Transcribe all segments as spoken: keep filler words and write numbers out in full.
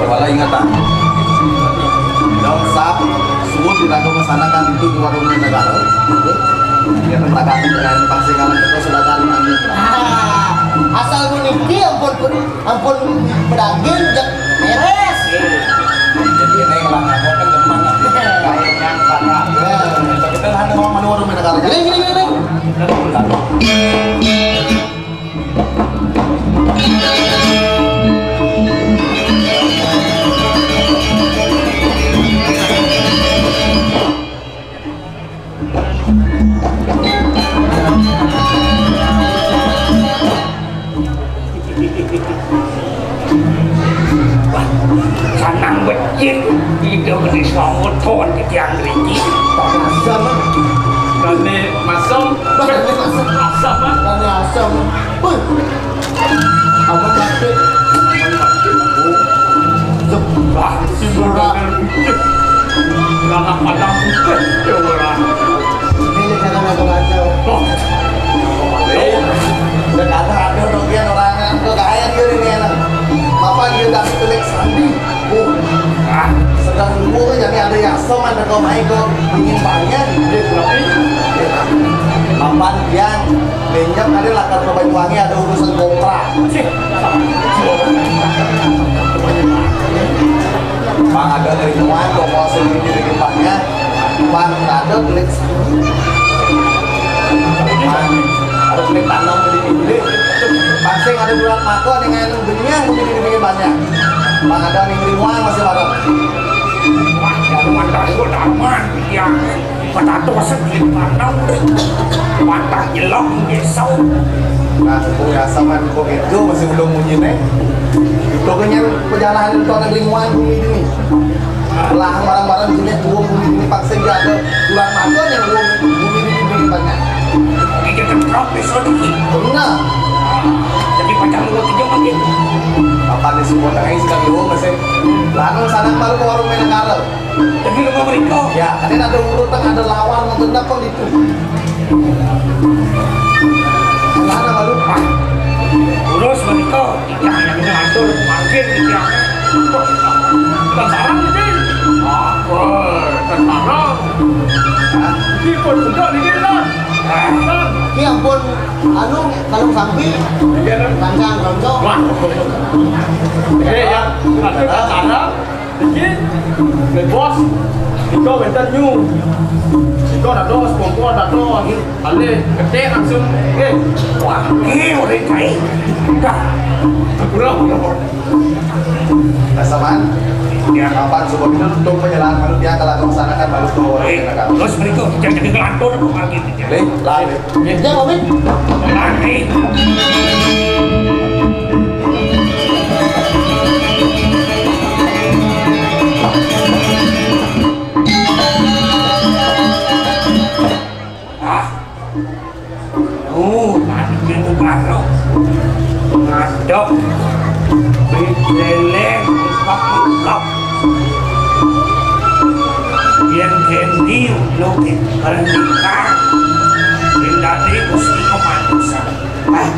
Kepala ingatan. Dong sap, subuh kita ke sana kan itu di warung negara. Ya kan, tak ada yang pasti kalau kita sudah kan, anjing. Ah, asal meniti, ampun, ampun, pedaging, jak beres. Jadi ini yang lah, kamu kan depan lah. Kayaknya, karena, ya, kita lah, mau menu warung negara. Gini, gini, gini. Wah, sanang becik, ida geni selamat kawan ke tiang riki. Asam, ah. Kami masam. Bah, kami masam. Asam, ah. Kami asam. Wih. Apa sakit? Sebelah si murah. Anak padang putih, ya, murah. Ini jangan ngaco-ngaco. Oh. Eh, udah kata ada bagian orang yang tuh kaya dia ini enak. Apa dia tak telik sandi? Oh, ah, sedang dulu jadi ada yang sama ada kau main kau dingin banget. Dia tapi mapan dia benjak ada lah kalau Banyuwangi ada urusan kontrak. Cih, sama. Bang ada dari Muan, kau mau sendiri di depannya. Bang ada klik. Bang ada klik tanam di pinggir. Pasti ada bulan mako dengan benyang di pinggir banyak. Bang ada nih rimuan masih bareng. Wah, jaruman dari gua daman, ya. Patato sedikit tanam. Mantap jelok, besok. Nah, aku rasa kan kok itu masih belum munyi nih. Itu kan yang perjalanan itu ada rimuan bunyi ini. Lah barang-barang jenis burung bunyi ini paksa dia ada bulan mata yang burung bunyi ini bunyi banyak. Oke, kita drop besok nih. Benar. Jadi pacar lu tiga makin. Apa nih semua tangan sekali burung masih. Lalu sana baru ke warung main kalau. Jadi lu mau mereka. Ya, ada ada urut ada lawan mau tentang kok itu. Sana baru. Urus mereka. Yang, yang ngatur parkir di tiang. Tentara ini. Apa? Tentara. Ini pun budak ini lah. Ini ampun, anu, kalau sampi, iya, kan? Tangkang, tangkang. Wah. Oke, ya. Nanti tentara. Iki, le bos, iko wénten nyu. Iko dados, kompor dados. Alih, ketik langsung. Oke. Wah, oke, udah kai. Dah. Pulang, pulang. Kasaman, ya, kapan subuh itu untuk penjelasan kalau dia kalau melaksanakan baru tuh. Terus berikut, jangan jadi ngelantur, lagi. Lih, lari. Ya, Pak Win. Lari. Ah. Oh, tadi itu baru. Ngadep. Bit leleng, ungkap-ungkap. Yang Dendi, lo Pernikahan. Indati Gusti Kematusan. Ah.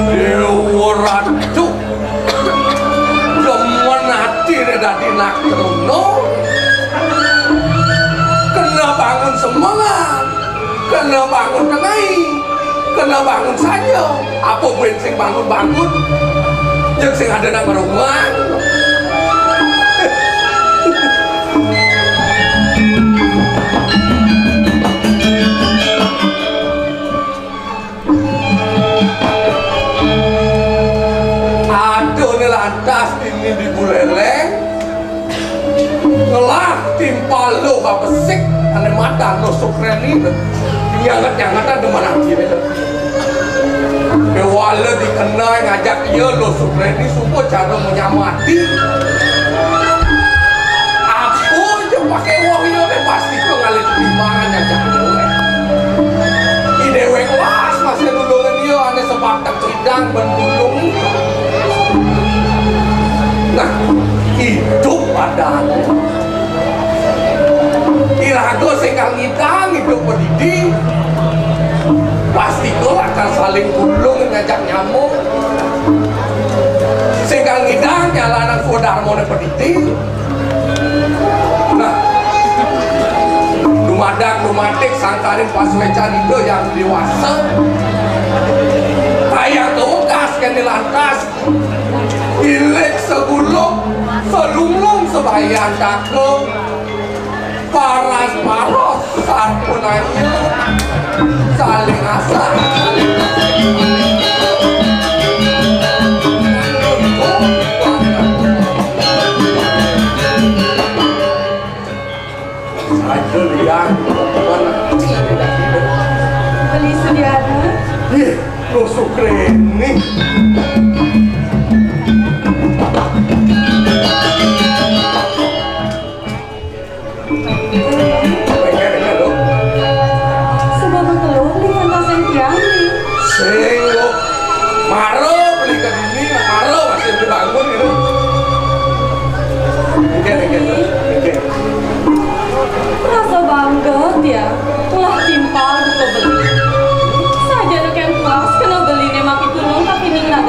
Dewa Ratu, demen ati dadi nak teruna. Semangat. Kena bangun tengai. Kena bangun saja. Apa buin sing bangun-bangun? Yang sing ada nak merungan. Aduh, ni lantas ini di Buleleng. Ngelah timpal lo besik, ane mata lo Sukreni. Nyangat-nyangatan demen ati. Kewala dikena ngajak iya lo Sukreni, suba cara menyamati. Apa je pakai wong iya, pasti tu ngalih pertimbangan ngajak iya. I dewek las masih nulungin iya, ane sebatek sidang bendulung. Nah, idup pada anu. Iraga sing kal ngidang idup padidi, pasti ko lakar saling tulung ngajak nyamuk. Sing kal ngidang nyalanan swadarmane padidi. Nah, dumadak dumadik sangkaning pasuecan Ida Hyang Dewasa. Kayang kawekas kene lantas. Ilik segulung, selunglung sebayan cakung. Paras-paros sarpunanya saling asah. Aduh, Lian, mana? Beli Sudiana. Ih, lo Sukreni. Pengen, pengen, lo. Sebab keluar di kantor sing tiang, nih. Sing, lo. Maro beli ke dini, maro masih dibangun gitu. Oke, oke, oke. Rasa bangga, ya. Ulah timpal buka beli. Saja nak yang puas kena beli ne maki tulung kaki ning nak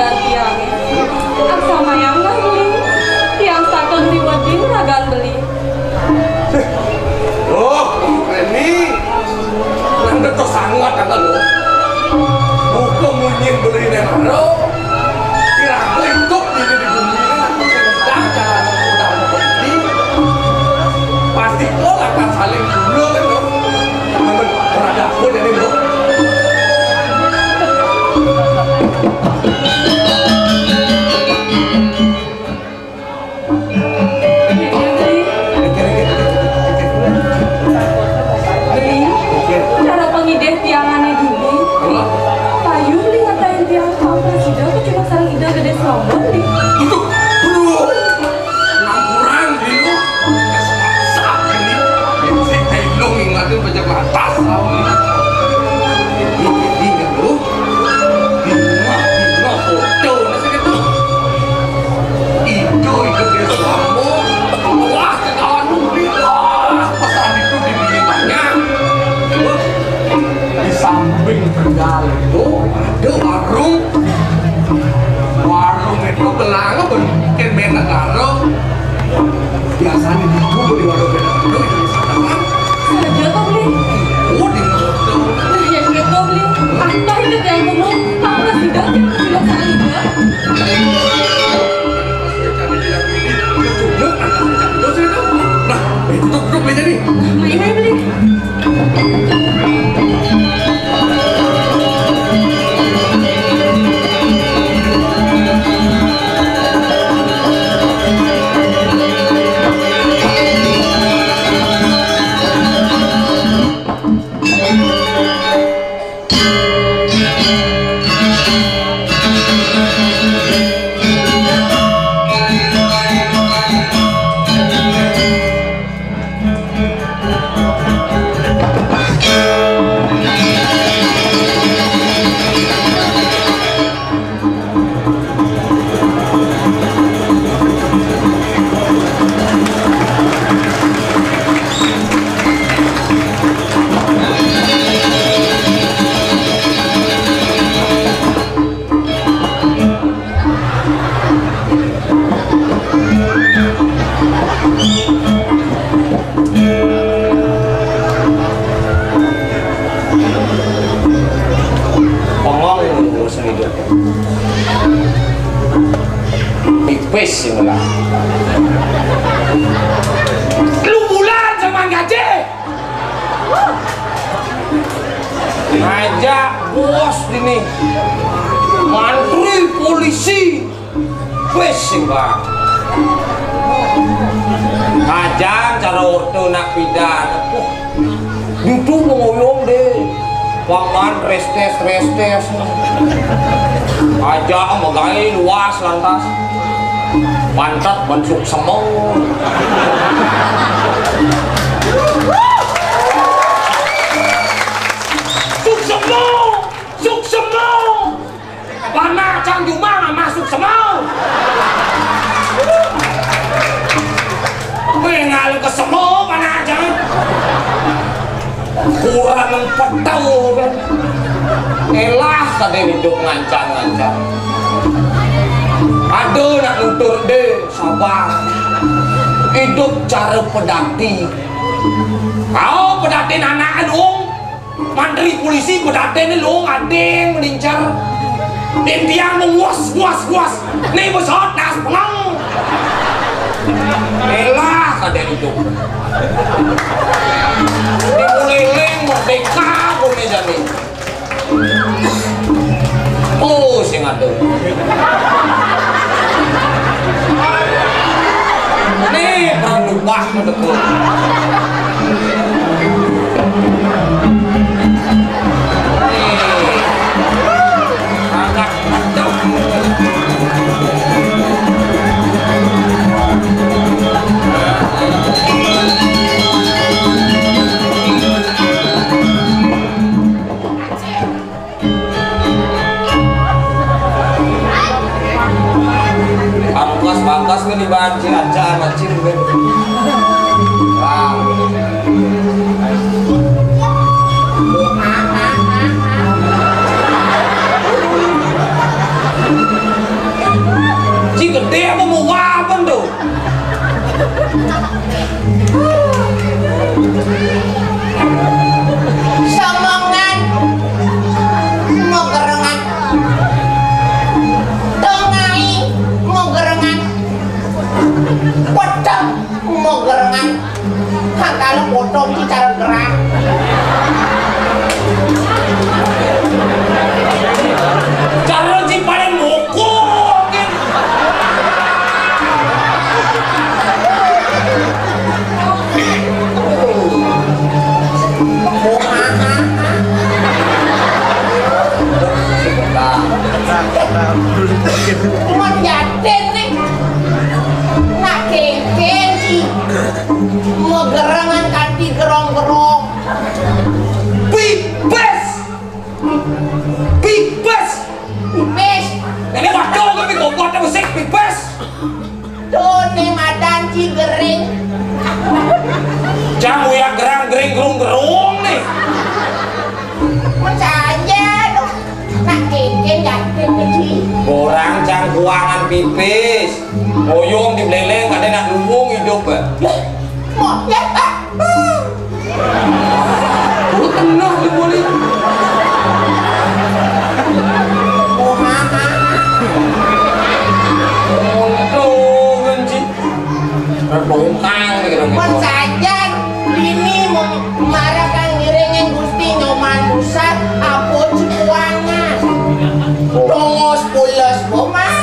Aja. Ngajak bos dini. Mantri polisi. Wis sing, Bang. Kajan cara orto nak pidan. Wah, dudu ngoyong deh. Paman restes, restes. Aja megai luas lantas. Pantat bentuk semong. Suk semong, suk semong. Panak cang jumang masuk semong. Mengal ke semong panak cang. Kurang petau kan. Elah kadén hidup ngancan-ngancan. Ada nak nutur deh, sabar. Hidup cara pedati. Kau pedati anak dong. Mantri polisi pedaten ni long ading melincar. Impian mong was, was, was. Ni besot das pengang. Elah kadén hidup. Di Buleleng merdeka pun ni jani. Oh, sing ada. Nih, perlu lupa betul. Angkas-angkas kan dibanci aja macin kan. Wah. Ci gedé apa mau apa tuh? Semengan megerengan, tengai megerengan, pedang megerengan. Hah, kalau potong ki cara gerak. Cara ci paling mukul. Mon yatin nih. Nak kéngkén ci. Megerengan kanti gerong-gerong. Pipis. Pipis. Pipis. Ini waduh, tapi kok kuat musik pipis. Tuh nih madan ci gering. Jam uya gerang gering gerung gerung nih. Percaya dong. Nak kéngkén yakin ci. Orang jam kuangan pipis. Oyong di Buleleng kadén nak luwung hidup, Mbak. Mau ya, Pak? Guru tenah di Buleleng. Untung kan, Ci. Bongkang gitu. Pun sajan dini mem-, marakan ngiringin Gusti Nyoman Pusat, apa ci kuangan. Tongos pules boman.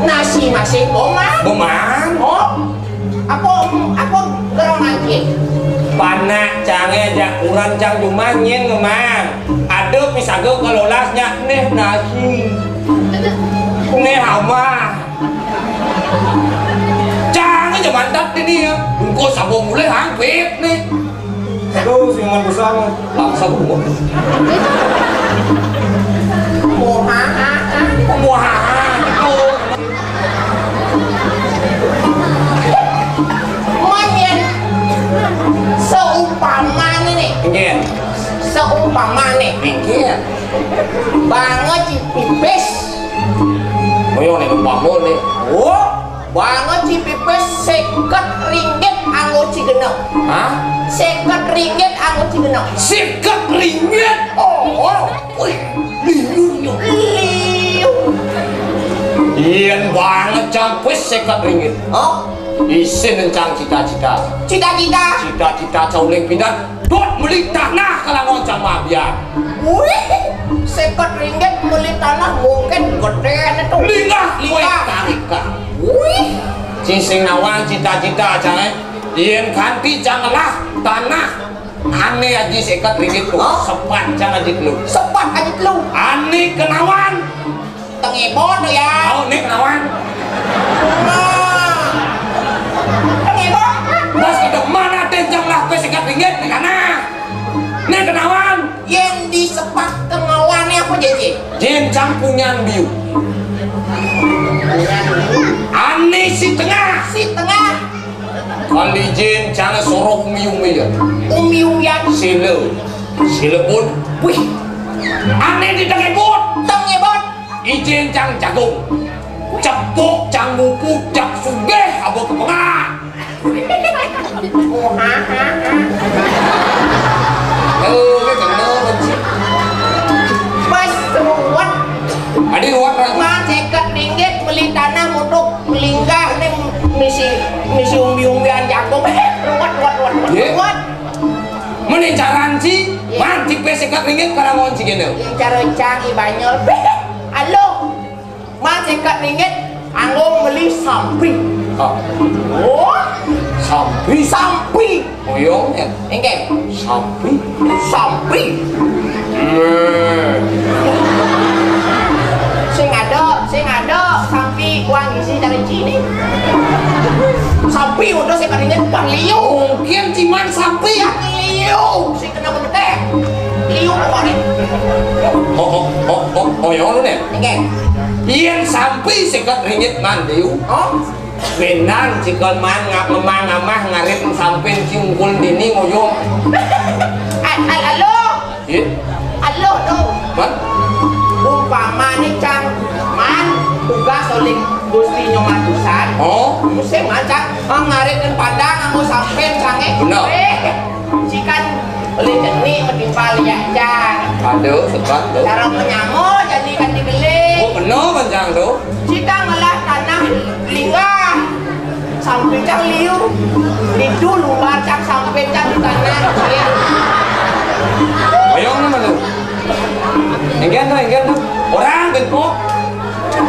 Nasi masih boman. Boman. Oh. Apa, apa gerong mangkin? Panak cangé jak kurang cang jumah nyén ngemang. Ada pisaga kalolas nyak neh nasi. Neh amah. Cangé aja mantap ini ya. Bungkus sabung mulai hampir nih. Aduh, siuman besar. Bangsa gua. Muhaha. Muhaha. Aduh. Mun yén seumpamané nih. Nggih. Seumpamané. Nggih. Banget ci pipis. Boyo nih umpama nih. Oh. Banget ci pipis séket ringgit anggo ci genep. Hah? Séket ringgit anggo ci genep. Séket ringgit? Oh, oh. Wih, liu, liu. Liu. Yén banget ci pipis séket ringgit. Oh, Isin cang cita-cita. Cita-cita? Cita-cita cang uling pidan. Dot meli tanah ka langon cang mabian. Wih, seket ringgit meli tanah mungkin gedé né to. Linggah, linggah. Wih. Cing sing nawang cita-cita cang, eh. Yén kanti cang ngelah tanah ané aji seket ringgit to. Hah? Sepat cang aji telu. Sepat aji telu. Ané kenawan. Tengibot to ya. Oh, né kenawan. Nah. Tengibot. Bos, kita mana ada cang lah seket ringgit né kana. Né kenawan. Yén di sepat kenawané apa, Jéjé? Jén cang punyan biu. Ané si tengah. Si tengah. Kali jén cang suruh umi-umian. Umi-umian. Sila. Sila pun. Wih. Ané di tengibot. Tengibot. Ijén cang jagung. Cepuk cang mupu jak sugih aba kepengak. Muhahaha. Tuh, kena benci. Pas ruwet. Adi ruwet, Ran. Maan seket ringgit beli tanah untuk melinggah ning misi, misi umbi-umbian jagung. Ruwet, ruwet, ruwet, ruwet, ruwet. Mending caran ci, maan ci pé seket ringgit ka langon ci kéné. Yang cara cang i banyol. Alo. Maan seket ringgit anggo meli sampi. Ah. Oh, sampi. Sampi. Oyong ya. Enggak. Sampi. Sampi. Sing ada, sing ada sampi uang isi dari sini. Sampi udah seket ringgit bang liu. Mungkin ciman sampi ya. Liu. Kenapa beté? Liu apa nih? Oh, oh, oh, oh, oh, ya lu nih. Oke. Yén sampi seket ringgit maan liu. Oh? Benan cikal maan ngap memang amah ngarit sampin cingkul dini ngoyo. Al, al, alo. Iya. Alo to. Man? Umpama nih cang maan tugas oleh Gusti Nyomatusan. Oh. Musim maan cang ngarit dan padang nganggo sampin cangé. Bener. Eh. Cikan beli jenik metimpal ya, Cang. Aduh, sebat tuh. Cara menyamo jadi kan digelé. Oh, bener, Bang Cang tuh. Cikan ngelah tanah linggah. Sampai cang liu. Itu lumbar cang sampai cang di tanah. Oyong nama tuh. Enggan tuh, enggan tuh. Orang bengkok.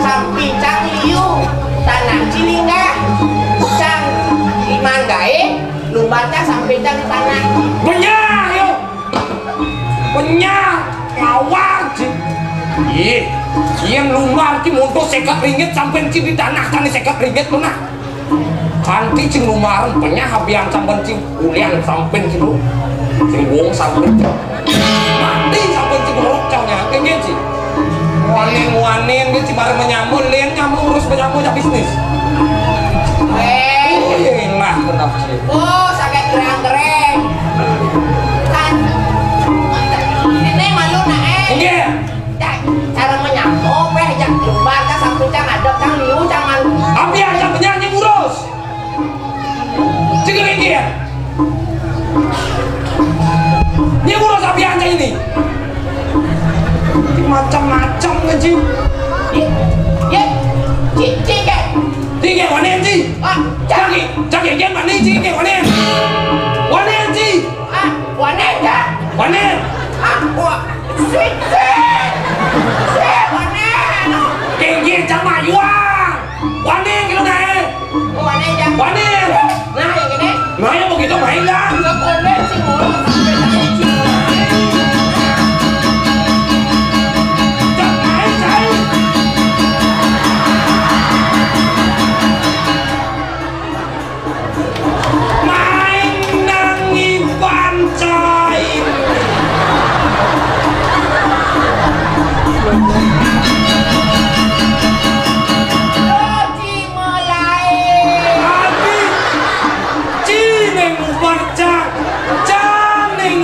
Sampai cang liu. Tanah cilinggah. Cang iman gaé. Lumbarnya sampai di tanah. Benyah, yo. Benyah, ngawag, Ci. Ih, yén lumbar ki monto seket ringgit sampai ci di tanah kan seket ringgit tuh nah. Kanti cing lumbar, benyah abian sampai ci ulian sampai ci lu. Cing wong sampai. Mati sampai ci borok cang ya, kayaknya ci. Wanen, wanen, dia ci bareng menyambut, lain nyambut urus menyambut ya bisnis. Eh. Wih, lah, kenapa sih? Oh, sakit gerang-gereng. Kan, ini malu nak, eh. Iya. Cak, cara menyambut, eh, cak lumbar, cak sampai, cak ngadep, cak liu, cak malu. Apa ya, cak penyanyi urus? Cik lagi ya. Ini udah sapi aja ini. Macam-macam ngaji. Ye, ye, ci, ci, ke. Ci ke mana ci? Ah, cagi, cagi ke mana ci ke mana? Mana ci? Ah, mana ya? Mana? Ah, wah, sik, sik. Sik, mana? Kengge sama yuang. Wane kilo nae? Wane, Jang. Wane. Nah, yang ini. Nah, yang begitu main lah. Nggak boleh sih, ngomong sampai tadi, Cing. Cak main, cai. Main nang iban, cai. Haji Melae. Adi, ci ning ubar, Cang. Cang ning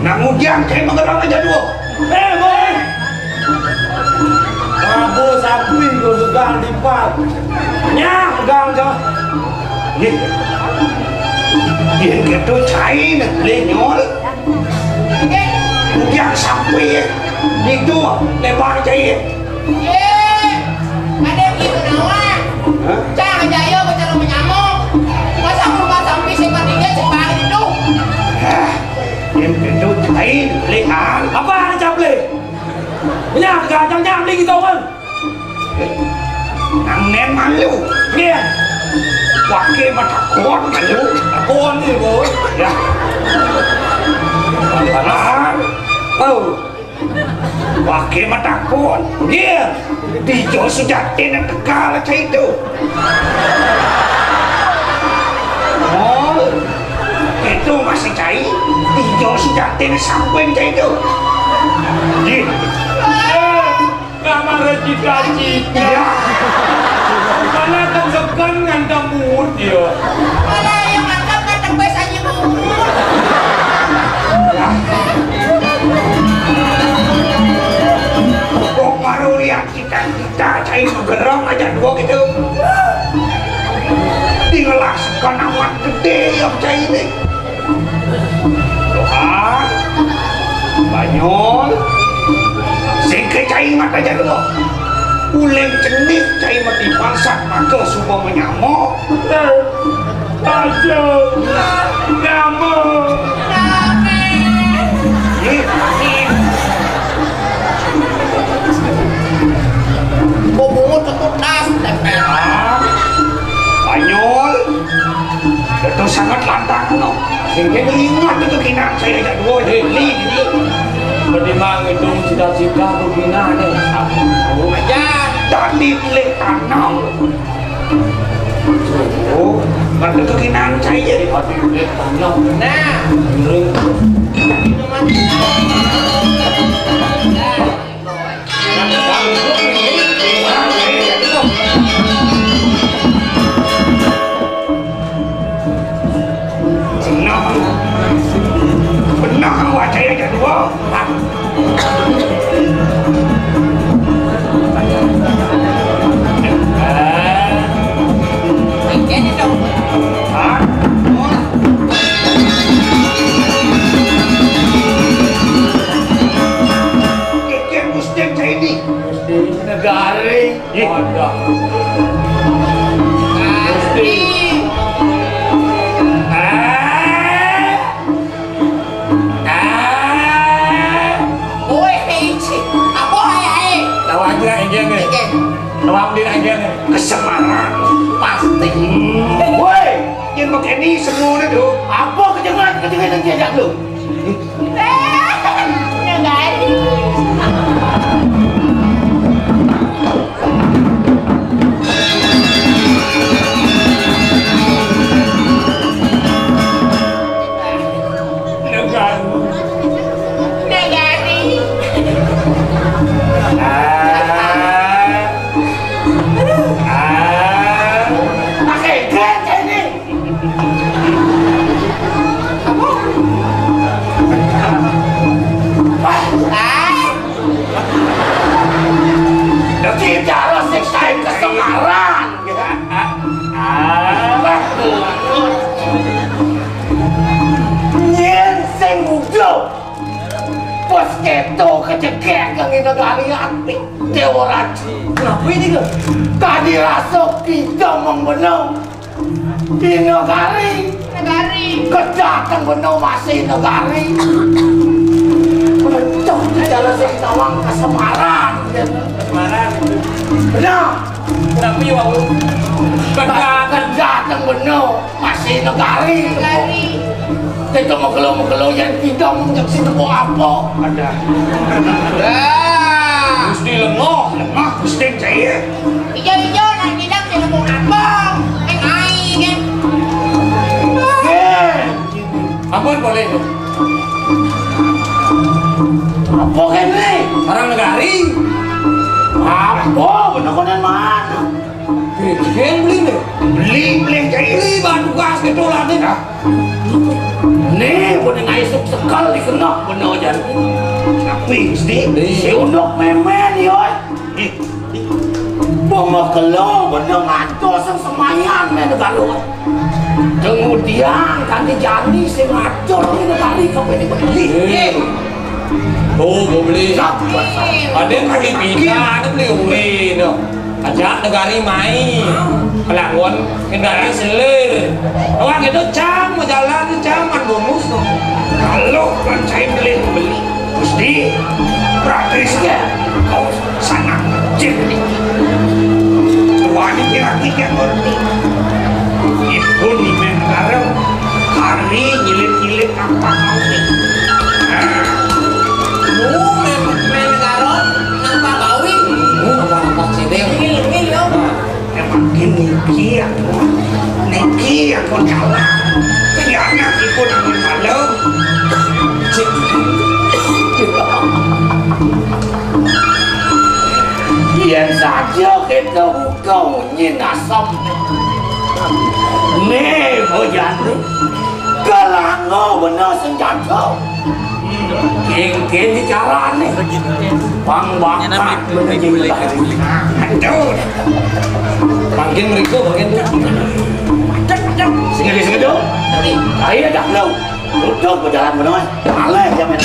Nang ujang cai magerang aja dua. Eh, boy. Prabu Sampi gua sudah lipat. Nyah, pegang, Cok. Nih. Yen gitu cai nak beli nyol. Ujang Sampi. Gitu, lebar cai. Ye, ada gitu nawan. Hah? Cang aja ayo baca nama nyamuk. Masa berubah sampai seekor tiga separuh itu? Hah, yang itu lain, belian. Apa ada caple? Punya gajang nyamli gitu kan? Nang nen malu. Iya. Pakai mata kon malu. Kon nih, Bos. Ya. Balas. Oh. Wah, ki matakon. Nggih. Tijo sujatine tegal cai itu. Oh. Itu masih cai. Tijo sujatine sampun cai itu. Nggih. Kamar cita-cita. Iya. Mana kan sekan ngantang muhut dia. Malah yang mantap kan tembes aja muhut. Kok baru lihat kita, kita cai magerang aja dua gitu. Tinggal sekan amat gede yang cai ini. Tuhan, Banyol, sing ke cai mata jadua. Uleng cenik cai mati pangsat maka suba menyamo. Aja, nyamo. Ih, ih. Kok bungut tetep tas, tempel. Banyol. Itu sangat lantang, no. Sehingga ingat itu kinaan saya aja dua, eh, li, gitu. Bagaimana itu cita-cita begina nih? Aja. Tadi beli tanam. Oh, berarti itu kinaan saya. Tadi beli tanam. Nah. Benar, wajahnya dua. Hah? Hah? Keke Gusti Cedi. Gusti Negari. Ih. Ada. Gusti. Ah. Ah. Woi, Ici. Apa ayah, eh? Tahu aja, enggak, enggak. Enggak. Tahu ambil aja, enggak. Kesemarang. Pasti. Woi, yang begini semua itu. Apa kejengan, kejengan yang diajak lu? Negari. Negari. Ah. Ah. Pakai gret ini. Apa? Ah. Dadi cara siksain kesengaran. Ah. Yen sing udah pas keto kecekek kang Inagari ati Dewa Raji. Kenapa ini, Kang? Tadi rasa kita mengbenung. Di negari. Negari. Kedateng beno masih negari. Betul di jalan sing tawang ke Semarang. Semarang. Benar. Tapi wau kedateng, kedateng beno masih negari. Negari. Kita megelo-megelo yang tidak menyaksi tepuk apa. Ada. Gusti lengoh, lengoh Gusti cai. Ijo-ijo nang nginep di lembung abang. Neng ai, kan? Hei. Ampun, boleh, tuh. Apa kene? Orang negari. Apa? Bener-bener mana? Beli, beli nih. Beli, beli, jadi beli batu gas gitu lah nih. Nih, punya ngai suk sekal di kena, bener aja. Tapi, si, si unduk memen, yo. Ih, Bama kelo, bener ngantos yang semayan, men, negara. Kemudian, kan dijani, si ngacur, ini negara, kapan ini beli. Oh, mau beli. Ada yang beli pina, ada beli uli, no. Ajak negari mai. Kelawan negari selir. Orang itu cang, mau jalan, cang, man bonus, no. Kalau kan saya beli, beli. Gusti, praktisnya kau sangat cerdik. Tuan ini lagi yang ngerti. Ibu ni main bareng, hari nyilit-nyilit apa kau ni. Nah, lu main, main garot, nampak bawi. Lu nampak-nampak siding. Ini, ini, apa? Emang niki aku, niki aku kalah. Khianat iku nang malam. Yen saja kita buka munyi nasem. Nih, bojan. Kelango bener senjata. Kengken di carane. Pang bakat menuju. Aduh. Makin meriku, makin. Sing di sing. Ayo dah lu. Duduk berjalan bener. Aleh ya men.